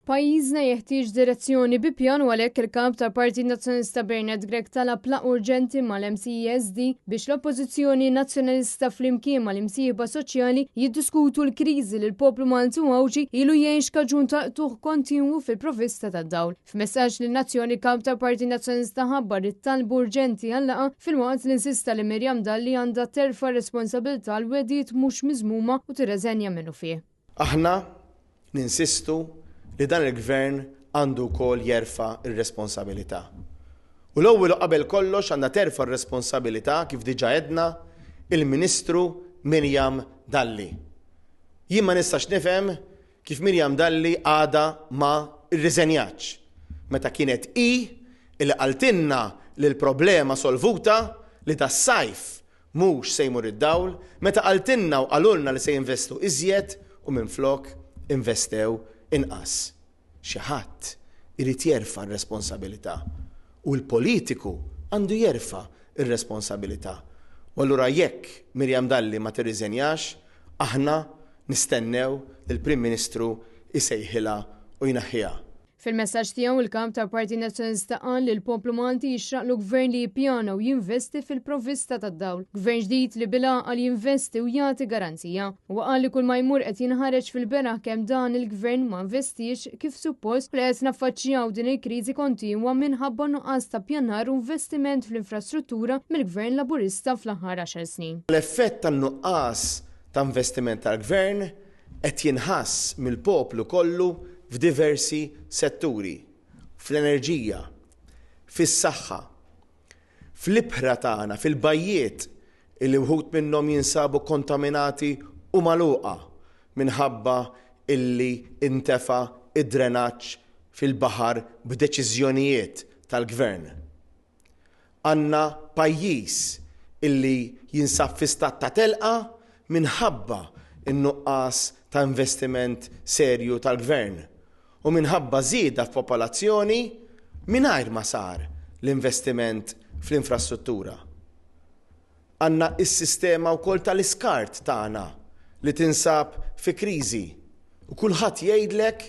Pajjiżna jeħtieġ direzzjoni bi pjan u għalhekk il-Kap tal-Partit Nazzjonalista Bernard Grech talab laqgħa urġenti mal-MCESD biex l-Oppożizzjoni Nazzjonalista flimkien mal-imsieħba soċjali jiddiskutu l-kriżi li l-poplu Malti u Għawdxi ilu jgħix kaġun ta' qtugħ kontinwu fil-provvista tad-dawl. F'messaġġ lin-nazzjon il-Kap tal-Partit Nazzjonalista ħabbar it-talb urġenti għal-laqgħa filwaqt li insista li Miriam Dalli għandha terfa' r-responsabilità għal wegħdiet mhux miżmuma u tirreżenja minnufih. Aħna ninsistu li dan il-Gvern għandu wkoll jerfa' r-responsabilità. U l-ewwel u qabel kollox għandha terfa' r-responsabilità, kif diġà għedna, il-Ministru Miriam Dalli. Jien ma nistax nifhem kif Miriam Dalli għadha ma rriżenjatx, meta kienet hi li qaltilna li l-problema solvuta, li das-sajf Mhux se jmur id-dawl, meta qaltilna u qalulna li se jinvestu iżjed u minflok investew inqas. Xi ħadd irid jerfa' r-responsabilità u l-politiku għandu jerfa' r-responsabilità. U allura jekk Miriam Dalli ma tirriżenjax, aħna nistennew li l-Prim Ministru jsejħilha u jneħħiha. Fil-messaġġ tiegħu, il-Kap tal-Partit Nazzjonalista qal li l-poplu Malti jixraqlu Gvern li jippjana u jinvesti fil-provvista tad-dawl. Gvern ġdid li bil-għaqal jinvesti u jagħti garanzija. Huwa qal li kull ma jmur qed jinħareġ fil-beraħ kemm dan il-Gvern ma investiex kif suppost u li qed naffaċċjaw din il-kriżi kontinwa minħabba nuqqas ta' ppjanar u investiment fl-infrastruttura mill-Gvern Laburista fl-aħħar għaxar snin. L-effett tan-nuqqas ta' investiment tal-Gvern qed jinħass mill-poplu kollu f'diversi setturi, fl-enerġija, fis-saħħa, fl-ibħra tagħna, fil-bajjiet illi wħud minnhom jinsabu kontaminati u magħluqa minħabba illi ntefa' d-drenaġġ fil-baħar b'deċiżjonijiet tal-Gvern. Għandna pajjiż illi jinsab fi stat ta' telqa minħabba n-nuqqas ta' investiment serju tal-Gvern u minħabba żieda f'popolazzjoni mingħajr ma sar l-investiment fl-infrastruttura. Għandna s-sistema wkoll tal-iskart tagħna li tinsab fi kriżi u kulħadd jgħidlek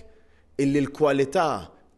illi l-kwalità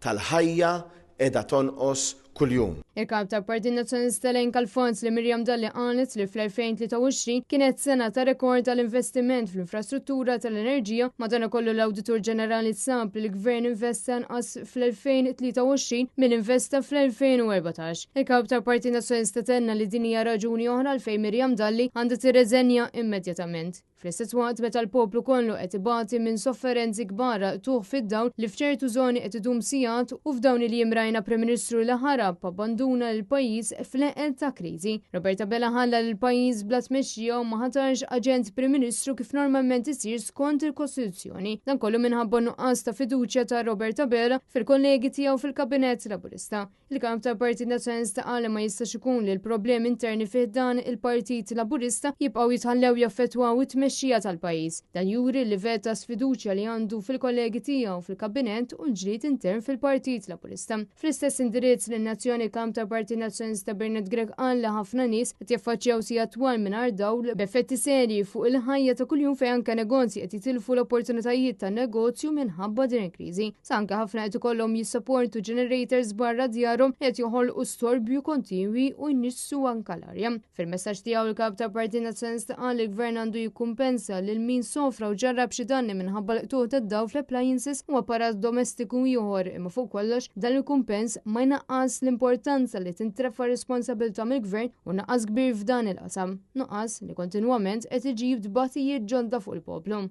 tal-ħajja qiegħda tonqos kuljum. Il-Kap tal-Partit Nazzjonalista elenka l-fatt li Miriam Dalli qalet li fl-2023 kienet sena ta' rekord għal investiment fl-infrastruttura tal-enerġija, madankollu l-Awditur Ġenerali sab li l-Gvern investa inqas fl-2023 milli investa fl-2014. Il-Kap tal-Partit Nazzjonalista tenna li din hija raġuni oħra għalfejn Miriam Dalli għandha tirreżenja immedjatament. Fl-istess waqt meta l-poplu kollu qed ibati minn sofferenzi kbar għal qtugħ fid-dawl li f'ċertu żoni qed idum sigħat u f'dawn il-jiem rajna Prim Ministru li ħarab, abbanduna lill-pajjiż fl-eqqel ta' kriżi. Robert Abela ħalla lill-pajjiż bla tmexxija u ma ħatarx aġent Prim Ministru kif normalment isir skont il-Kostituzzjoni. Dan kollu minħabba nuqqas ta' fiduċja ta' Robert Abela fil-kollegi tiegħu fil-Kabinett Laburista. Il-Kap tal-Partit Nazzjonalista qal li ma jistax ikun li l-problemi interni fi ħdan il-Partit Laburista jibqgħu jitħallew jaffettwaw it-tmexxija tal-pajjiż. Dan juri l-livell ta' sfiduċja li għandu fil-kollegi tiegħu fil-Kabinett u l-ġlied intern fil-Partit Laburista. Fl-istess indirizz lin-nazzjon il-Kap tal-Partit Nazzjonalista Bernard Grech qal li ħafna nies qed jaffaċċjaw sigħat twal mingħajr dawl b'effetti serji fuq il-ħajja ta' kuljum fejn anke negozji qed jitilfu l-opportunitajiet ta' negozju minħabba din il-kriżi. Sa anke ħafna qed ikollhom jissaportu generators barra djarhom li qed joħolqu storbju kontinwi u jniġġsu anke l-arja. Fil-messaġġ tiegħu il-Kap tal-Partit Nazzjonalista qal li l-Gvern għandu jikkumpensa lil min sofra u ġarrab xi danni minħabba l-qtugħ tad-dawl fl-appliances u apparat domestiku ieħor imma fuq kollox dan il-kumpens ma jnaqqas l-importanza li tintrefa' responsabilità mill-Gvern u nuqqas kbir f'dan il-qasam, nuqqas li kontinwament qed iġib tbatijiet ġodda fuq il-poplu.